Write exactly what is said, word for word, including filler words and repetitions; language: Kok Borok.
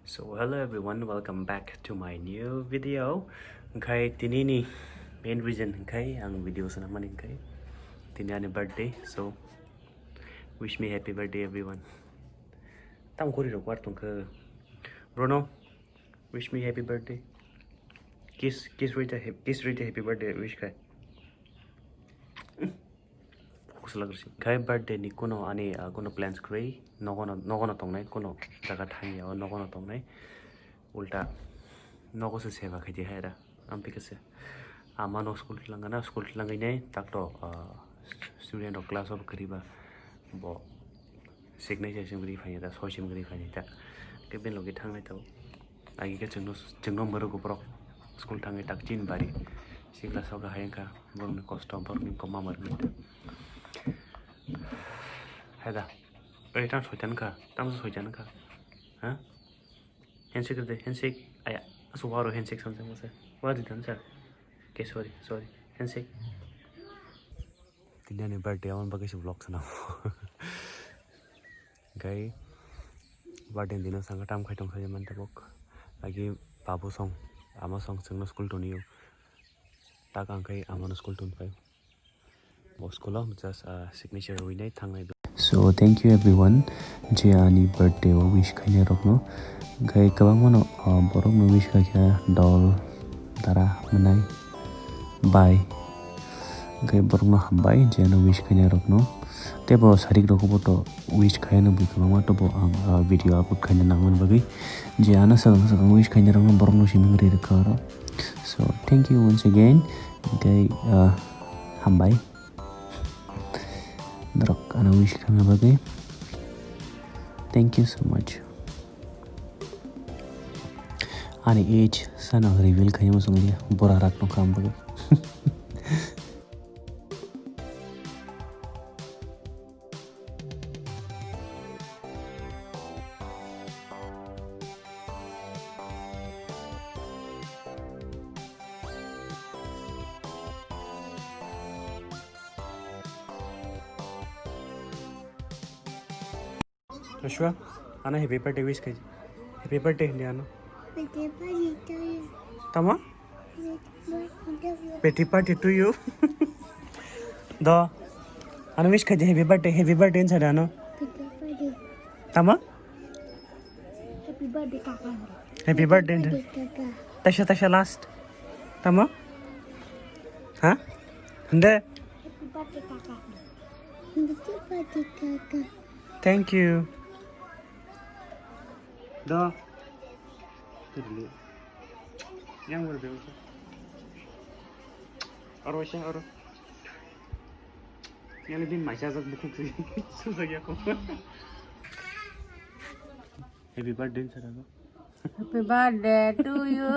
So hello everyone, welcome back to my new video. Hwnkhe tini ni main reason hwnkhe ang video swnamani hwnkhe tini ani birthday. So wish me happy birthday everyone. Tam kori rok war tongkhe. Bruno, wish me happy birthday. Kiss, kiss rita, kiss rita happy birthday wish khai. Kuslak risi. Khai birthday ni kuno ani, ah, kuno plans kwrwi. Nogono, nogono tongnai, kuno jaga thangya o nogono tongnai. Ulta nogo se seba khaidi haira. Amtwi khe se. Ama no school twlangana, school twlangwi nai takto, ah, student rok class o kwrwiba. Bo signature sim kwrwi phai da, soi sim kwrwi phai da. Khe ben logi thangnai tao. Agi khe chwngno, chwngno mwrwgo borok school thangwi tak chin bari. Sikla soka hai wngkha, borokni kosto, borokni komma mwrwkni da. Hai da. Oi, tam soitan kha, tam soitan kha. Ha? Handshake de, handshake. Aya, asu waro handshake samsa masa. Wadi dan sa. Okay, sorry, sorry. Handshake. Tini ani birthday, amon bagwi se vlog sana. Gai birthday dino sanga tam khai tong sai man tabok. Agi babu song, ama song chwngno school toniyo. Tak ang khai amano school ton phai. Bo school o just, ah, signature winai thangnai. So thank you everyone je ani birthday o wish khainai rokno. Khai kwbangma no, ah, borok no wish khaikha dol, dara, mwnai, bai. Khai borok no hambai je ano wish khainai rokno. Tei bo sarik rok bo to wish khaino bui kwbangma to bo ang, ah, video upload khaina nangmani bagwi. Je ano swkang swkang wish khainai rokno borok no simi ri rwkha oro. So thank you once again. Khai, ah, hambai. Norok ano wish khaina bagwi. Thank you so much. Ani age sana reveal khaima songya bora rak no kham bagwi. Joshua, ano happy birthday wish khai. Happy birthday hindi ano. Happy birthday to you. Tama? Happy birthday to you. Happy birthday to you. Do. Ano wish khai happy birthday, happy birthday hindi ano. Happy birthday. Tama? Happy birthday kaka. Happy birthday hindi. Happy birthday kaka. Tasha, tasha last. Tama? Ha? Hindi. Happy birthday kaka. Happy birthday kaka. Thank you. Do. Yang wer deu. Aro siya aro. Yang lebih masa jak buku sih. Susah ya kok. Happy birthday, sir. Happy birthday to you.